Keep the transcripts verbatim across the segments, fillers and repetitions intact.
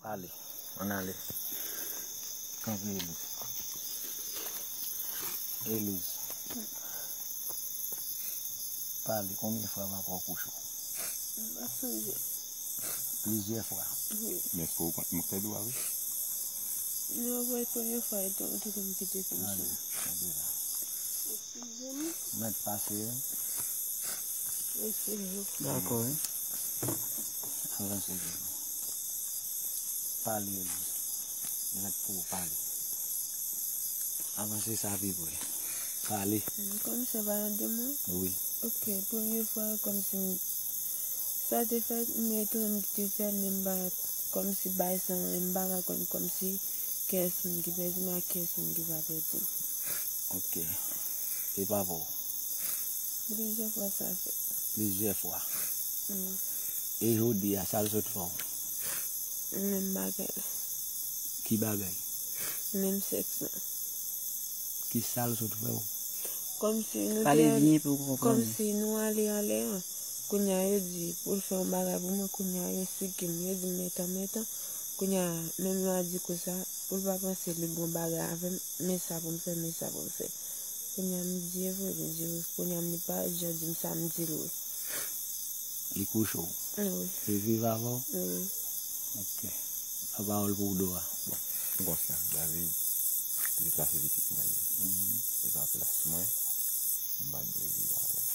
Pale, ann ale. Kanpe, Eliz. Eliz. Pale, konbyen fwa papa w kouche w? M pa sonje. Plizyè fwa? Wi. Men èske w konn mwen k fè dwa wi? Non, mwen premye fwa etan ou te konn kite pou sa. Mèt pase wi. Dakò wi. Avanse vivan. Pale Eliz. Mèt pou ou pale. Avanse sa pi pre. Pale. Kòmsi se pa yon demon? Wi. Ok, premye fwa kòmsi m, sa te fèt, m rete m ki te fè l, men m pa kòmsi bay sa, m pa ka konn kòmsi kiyès moun ki pèdi m ak kiyès moun ki pa pèdi m. Ok. E papa w? Plizyè fwa sa fèt. Plizyè fwa. Mm. E jodi a, sa l sot fè w? Menm bagay la. Ki bagay? Menm sèks la. Ki sa l sot fè w? Kòmsi nou te Pale al-, byen pou w konprann. Kòmsi nou ale anlè an. Kounye a yo di pou l fè yon bagay pou mwen, kounye a yo sike m, yo di m mèt an, mèt an. Kounye a menm yo a di konsa, pou l pa panse li bon bagay avè m, men sa pou m fè, men sa pou m fè. Kounye a m di e vre, li di wi. Kounye a m li pa jan di m sa, m di l wi. Li kouche w? Wi. Li viv avè w? Wi. Ok. Lapawòl pou w, Dora. Bon, m konsyan, David, pitit la se pitit mwen li ye. Mhm. E pa plas mwen, m pa t dwe viv avè l.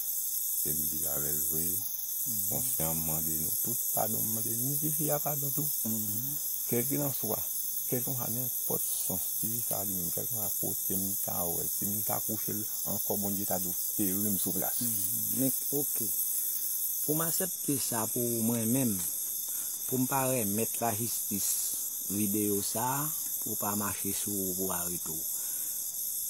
E m viv avè l vre, mhm, konsyan, m mande nou tout padon, m mande ni tifi a padon tou. Mhm. Kèlkelanswa, kèlkelanswa nenpòt sans tifi sa li menm, kèlkelanswa kote m ta wè l, si m ta kouche l ankò, Bondye ta dwe peri m sou plas. Mhm. Men, ok. Pou m aksepte sa pou mwen menm, pou m pa remèt lajistis videyo sa a, pou w pa mache sou ou pou arete w.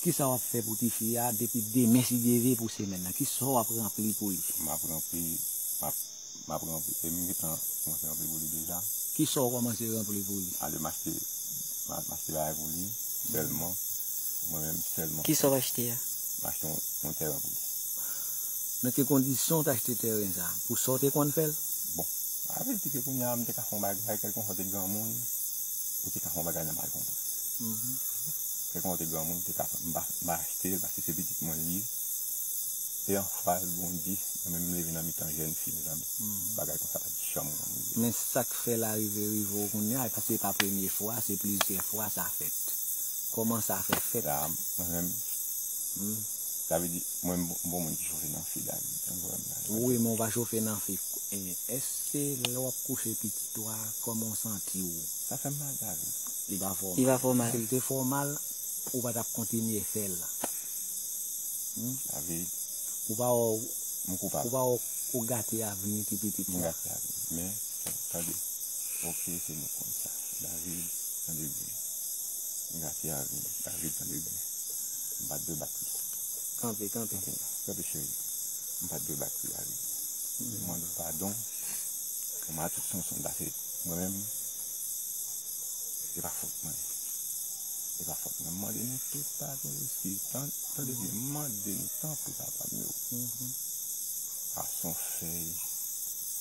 Kisa w ap fè pou tifi a depi demen si Dye vle pou semèn nan? Kisa w ap ranpli pou li? M ap ranpli, m ap, m ap ranpli, e m gentan kòmanse ranpli pou li deja. Kisa w kòmanse ranpli pou li? Ale m achte, m a-, m achte bagay pou li, sèlman, mwen menm sèlman. Kisa w achte a? M achte yon, yon tèren pou li. Nan ki kondisyon w t achte tèren sa a? Pou sa w te konn fè l? Bon, sa vle di ke kounye a m te ka fè yon bagay, kèlkeswa w te granmoun, ou te ka fè yon bagay nan mal konprann. Mhm. Kèlkeswa w te granmoun, ou te ka fè, m pa, m pa achte l paske se pitit mwen li ye. E anfas, Bondye, mwen menm m leve nan mitan jèn fi, mezanmi. Mhm. Bagay konsa pa t janm konn rive. Men sa k fè l arive, rive w kounye a, paske se pa premye fwa, se plizyè fwa sa fèt. Kòman sa fè fèt? La, mwen menm, hmm, sa vle di, mwen, m bon, m bon moun ki chofe nan fi, David. Jan m wè m la. Wi, men w pa chofe nan fi. E, èske lè w ap kouche pitit ou a, kòman w santi w? Sa fè m mal, David. Li pa fè w mal. Li pa fè w mal. Si l te fè w mal, ou pa t ap kontinye fè l. Hmm? David. Ou pa wè w, m koupab. Ou pa wè w gate avni ti pitit la. M gate avni. Men, tande. Ok, se nou konn sa. David, tande byen. M gate avni. David, tande byen. M pa t dwe bat li. Kanpe, kanpe. Kanpe, kanpe, cheri. M pa t dwe bat li, David. M mande w padon. Mwen, tout Sonson, m ta fè mwen menm. Se pa fòt mwen. Se pa fòt mwen. M mande nou tout padon, eskiz. Tan-, tande byen, m mande nou tanpri, papa m yo. Mhm. Pase yon fèy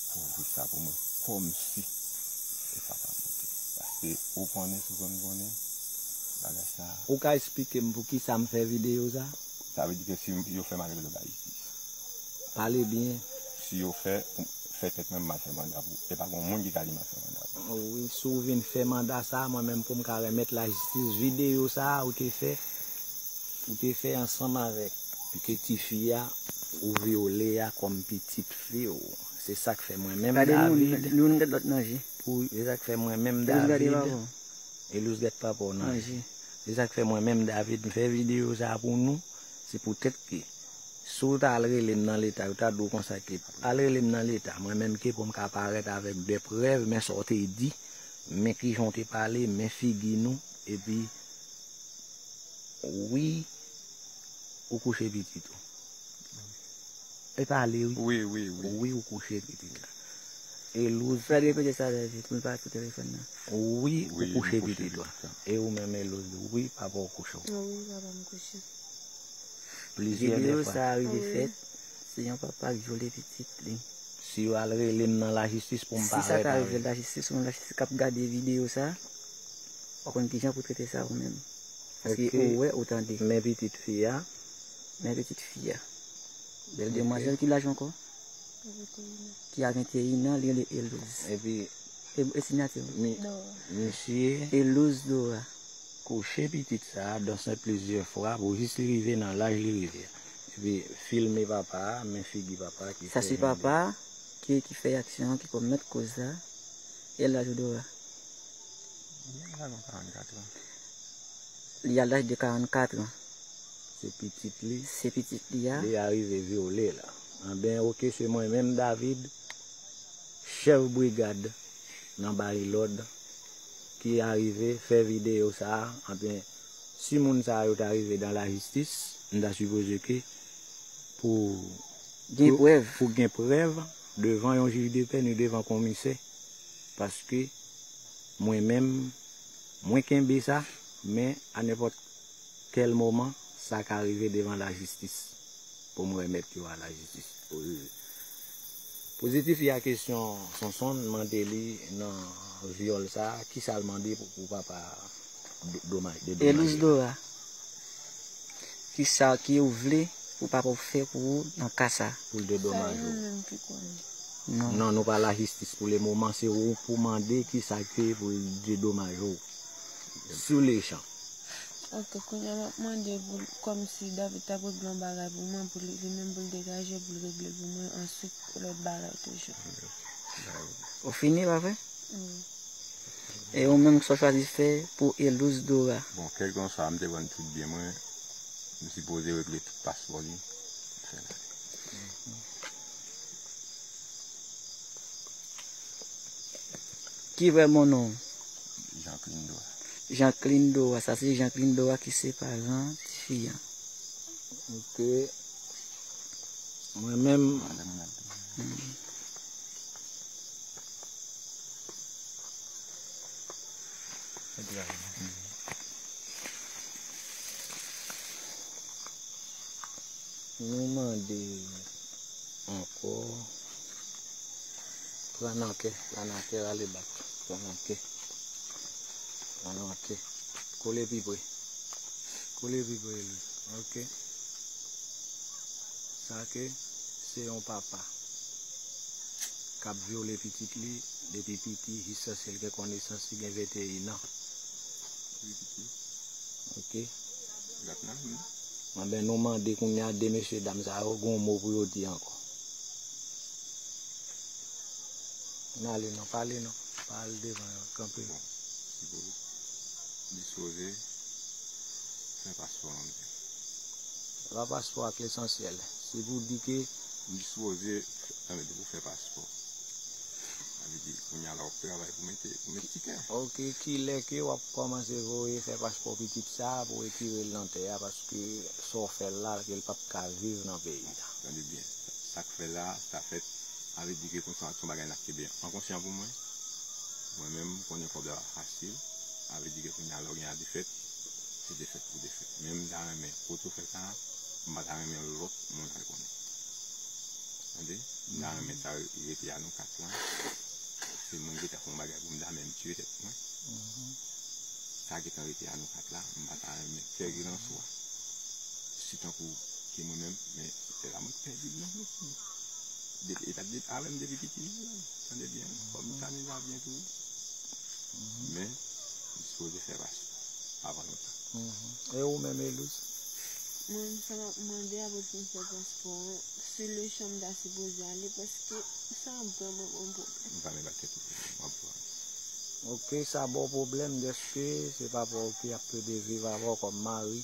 pou ouvri sa pou mwen, kòmsi se papa m ou te ye. Paske ou konnen, si w konn konnen, bagay sa. Ou ka eksplike m poukisa m fè videyo sa? Sa vle di ke si yo fè m ale lòt lajistis. Pale byen. Si yo fè, fè tèt mwen m al fè manda pou, e pa gen moun ki ka di m al fè manda pou. Wi, si w vin fè manda sa, mwen menm pou m ka remèt lajistis videyo sa a ou te fè, ou te fè ansanm avèk ke tifi a ou vyole a kòm pitit fi w. Se sa k fè mwen menm David. Gade nou, nou, nou gade lòt nan je. Pou, se sa k fè mwen menm David. Eliz gade papa w nan je. Se sa k fè mwen menm David, m fè videyo sa a pou nou. Se poutèt ke si w ta al rele m nan leta, yo ta di w konsa ke al rele m nan leta, mwen menm ke pou m ka parèt avèk de prèv, men sa w te di, men kijan w te pale, men figi nou, epi wi, ou kouche pitit ou. E pale wi. Wi, wi, wi. Wi, ou kouche pitit la. Elouz. Fred repete sa David, pou l pa tou telefòn nan. Wi, ou kouche pitit ou. E ou menm Elouz, wi, papa w kouche w. Wi, papa m kouche. Plizyè lè fwa. Videyo sa a rive fèt, se yon papa k vyole pitit li. Si yo al rele m nan lajistis pou m parèt avè l. Si sa ta rive lajistis, ou menm lajistis k ap gade videyo sa, w a konn kijan pou trete sa ou menm. Paske ou wè, ou tande. Men pitit fi a. Men pitit fi a. Bèl demwazèl ki laj ankò? Ki a venteyen an, li rele Elouz. Epi e, e siyati w? Misye Elouz Dora. Kouche pitit sa a, dans plizyè fwa pou jis li rive nan laj li rive a. Epi filme papa a, men figi papa a ki fè jan de. Sa se papa a ki, ki fè aksyon an, ki komèt koz la. E laj ou Dora? Li a laj de karannkat an. Se pitit li. Se pitit li a. Li arive vyole la. Anben, oke, se mwen menm, David, chèf brigad nan Bay Lòd, ki arive fè videyo sa a. Anben, si moun sa yo ta rive dan lajistis, m ta sipoze ke pou gen prèv, pou gen prèv devan yon jij de pè ni devan komisè, paske mwen menm, mwen kenbe sa, men a nenpòt kèl moman, sa ka rive devan lajistis pou m remèt yo a lajistis. Poze, poze tifi a kesyon, Sonson mande li nan vyòl sa a, kisa l mande pou, pou papa do-, domaj, dedomaje. Elouz Dora, kisa ki ou vle pou papa w fè pou ou nan ka sa? Pou l dedomaje w. Sa yo menm ki konnen. Non. Non, nou pa lajistis pou le moman, se ou pou mande kisa ke pou l dedomaje w. Sou le chan. Ok, kounye a m ap mande pou l, kòmsi David t ap regle yon bagay pou mwen, pou li, li menm pou l degaje, pou l regle l pou mwen, answit, lòt bagay toujou. Ou fini, pa vre? Wi. E ou menm, sa w chwazi fè pou Elouz Dora? Bon, kèlkanswa, m te vann tout byen mwen, m sipoze regle tout paspò li, m fè l ale. Ki vrè bon non w? Jean Clindo a. Jean Clindo a, sa se Jean Clindo a ki se paran tifi an. Ok. Mwen menm. Madanm nan. Hmm. Nou mande ankò. Pran nan kè, pran nan kè, rale bak. Pran nan kè. Pran nan kè. Kole pi pre. Kole pi pre, Elouz. Ok. Sa ke se yon papa k ap vyole pitit li depi piti, jiskaske l gen konesans, li gen venteyen an. Wi, piti. Ok. Anben, nou mande kounye a de mesye dam sa yo, gen yon mo pou yo di ankò. N ale non, pale non. Pa al devan yo, kanpe. Bon, si pou dispoze fè paspò an. Se pa paspò a k lesansyèl. Se pou di ke m dispoze, tanmen, pou fè paspò. Sa vle di, kounye a la, w ap travay pou mete, pou mete tikè. Ok, kilè ke w ap kòmanse voye fè paspò pitit sa a pou retire l nan tè a, paske sa w fè l la, ke l p ap ka viv nan peyi a? Tande byen, sa, sa k fè la, sa fèt, sa vle di ke konsa, se yon bagay n ap kenbe an konsyan pou mwen. Mwen menm, m konnen kòb la pa fasil, sa vle di ke kounye a, lè w gen a defèt, se defèt pou defèt. Men m ta renmen, kote w fè sa a, m pa ta renmen lòt moun al konnen. Tande? M ta renmen sa rete a nou kat la. Se moun ki ta fè yon bagay pou m ta menm tiye tèt mwen. Sa gentan rete a nou kat la, m pa ta renmen kèlkelanswa. Si tankou ke mwen menm, men se la mwen k pèdi l nan flou. Depi, e t ap depi avè m depi piti, tande byen, fò m tande sa byen tou. Men, m sipoze fè paspò avan lontan. E ou menm, Elouz? Mwen, sa m ap mande apre fin fè paspò an, si le chan m ta sipoze ale, paske sa ap vrèman ban m pwoblèm. M pa menm ba tèt ou pwoblèm, w ap vwa. Ok, sa ba w pwoblèm dèske se papa w ki ap plede viv avè w kòm mari.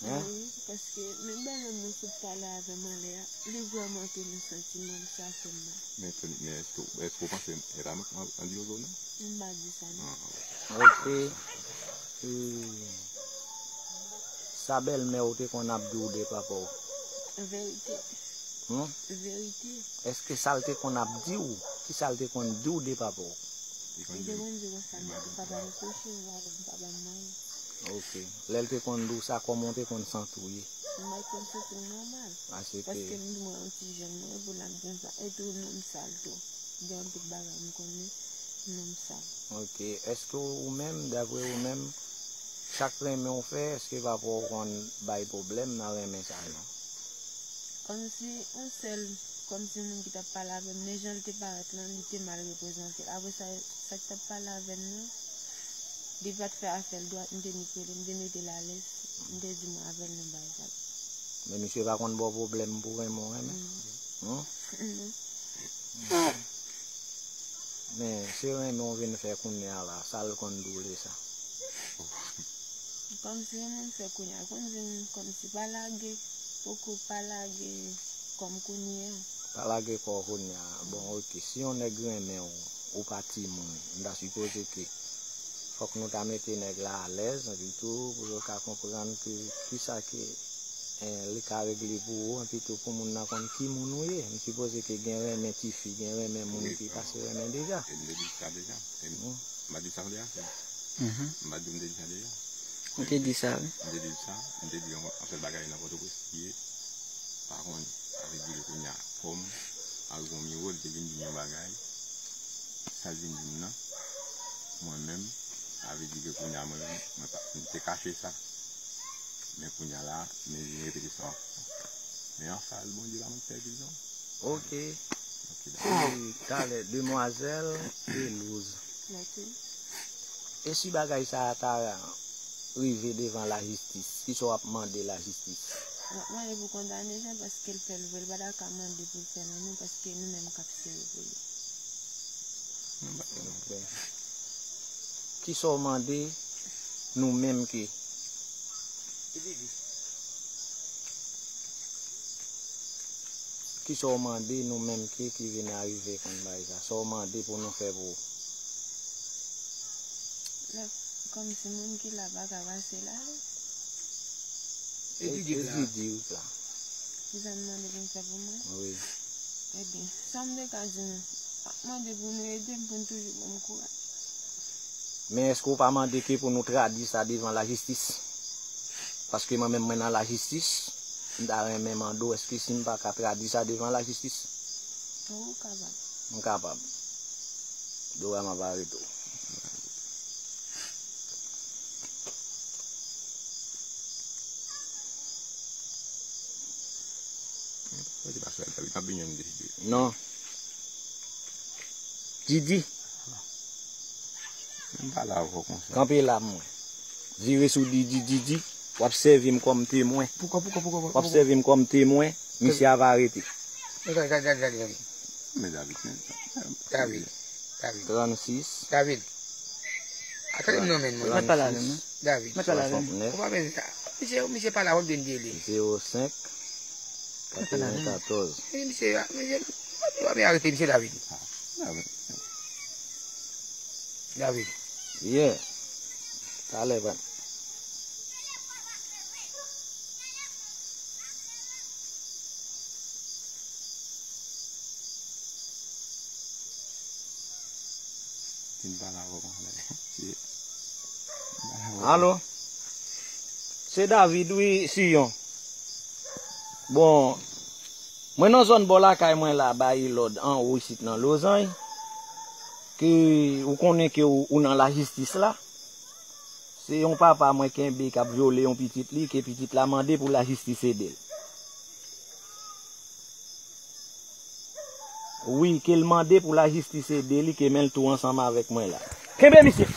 Hein? Wi, paske menm bagay moun sot pale avè m anlè a, li vrèman te nan santiman m, sa fè m mal. Men, men èske, èske w panse e pa mwen k andilozo non? M pa di sa non. Ah, ok. Ok. E, sa bèlmè w te konn ap di w de papa w? Verite. Hmm? Verite. Èske sa l te konn ap di w? Kisa l te konn di w de papa w? Li te konn di konsa, papa m kouche, m pa, m pa ba m manje. Ok. Lè l te konn di w sa, kòman w te konn santi w ye? Mwen konn santi m nòmal. Paske m di mwen yon ti jèn mwen, epi l ap di m sa. E tou, non m sal tou. Gen anpil bagay m konnen, non m sal. Ok. Èske ou menm, daprè ou menm, sa k renmen w fè, èske papa w konn bay pwoblèm nan renmen sa yo? Kòmsi yon sèl, kòmsi moun ki t ap pale avè m, men jan l te parèt lan, li te mal reprezante l. Apre sa, sa k t ap pale avè m nan, li pa t fè afè l dwat, m te nik rele, m te mete l alèz, m te di mwen avè l nan bagay sa. Men misye pa konn ba w pwoblèm pou renmen w renmen? Non. Non. Men se renmen w vin fè kounye a la, sa l konn di w de sa? Kòmsi renmen m fè kounye a, konn di m kòmsi pa lage, poko pa lage kò m kounye a. Pa lage kò w kounye a. Bon, ok, si yon nèg renmen w, ou pa timoun, m ta sipoze ke fòk nou ta mete nèg la alèz, epi tou, pou yo ka konprann ke kisa ke, eh, li ka regle pou ou, epi tou pou moun nan konn ki moun ou ye. M sipoze ke gen renmen tifi, gen renmen moun ki pase renmen deja. E m te di sa deja. E m, m pa di sa deja? M pa di m te di sa deja? Ou te di sa, wi. M te di sa, m te di yon, yon sèl bagay nan Pòtoprens li ye. Pa konn, sa vle di ke kounye a, kòm Alvon Miro, li te vin di m yon bagay, sa l vin di m nan, mwen menm, sa vle di ke kounye a, mwen menm, mwen pa, m te kache sa. Men kounye a la, men vin repete sa ankò. Men anfas, Bondye pa mank fè prizon. Ok. Ok, dakò. Epi talè, demwazèl Pelouz. Mèsi. E si bagay sa a ta rive devan lajistis, kisa w ap mande lajistis? M ap mande pou kondane Jean paske l fè l vre, l pa ta ka mande pou l fè l ankò paske nou menm k ap sere pou li. Ok. Kisa w mande nou menm ke Kisa w mande nou menm ki, ki vin arive konn bagay sa? Sa w mande pou nou fè pou ou? Lè, kòmsi moun ki la pa ka pase la, non? E, e Didi la? Didi la. Kisa n mande pou n fè pou mwen? Wi. Ebyen, sa m te ka di nou, m ap mande pou nou ede m, pou n toujou ban m kouraj. Men èske w pa mande ke pou nou tradui sa devan lajistis? Paske mwen menm mwen nan lajistis, m ta renmen mande w èske si m pa ka tradui sa devan lajistis? Wi, ou kapab. M kapab. Dora m ap arete w. Non. Didi. M pale avè w konsa. Kanpe la mwen. Vire sou Didi, Didi. W ap sèvi m kòm temwen. Poukò, poukò, poukò, poukò? W ap sèvi m kòm temwen. Misye ava arete. Gade, gade, gade, gade, gade. Men David, men. David. David. Trannsis. David. Atande m non men mwen. Mwen pale avè m, non. David. Mwen pale avè m. Swasantnèf. Ou pa men sa. Misye, misye pale avè m de n de li. Zewo senk. Mwen pale avè m. Katreventkatòz. E misye, misye, misye pa vle arete misye David. David. David. Yeah. Talè, frè m. Vin pale avè w anlè. Alo? Se David, wi, Siyon. Bon, mwen nan zòn bò lakay mwen la, bay lòd anwo isit nan Lozany, ke ou konnen ke ou, ou nan lajistis la. Se yon papa mwen kenbe k ap vyole yon pitit li, ke pitit la mande pou lajistis ede l. Wi, ke l mande pou lajistis ede li, ke men l tou ansanm avèk mwen la. Kenbe misye!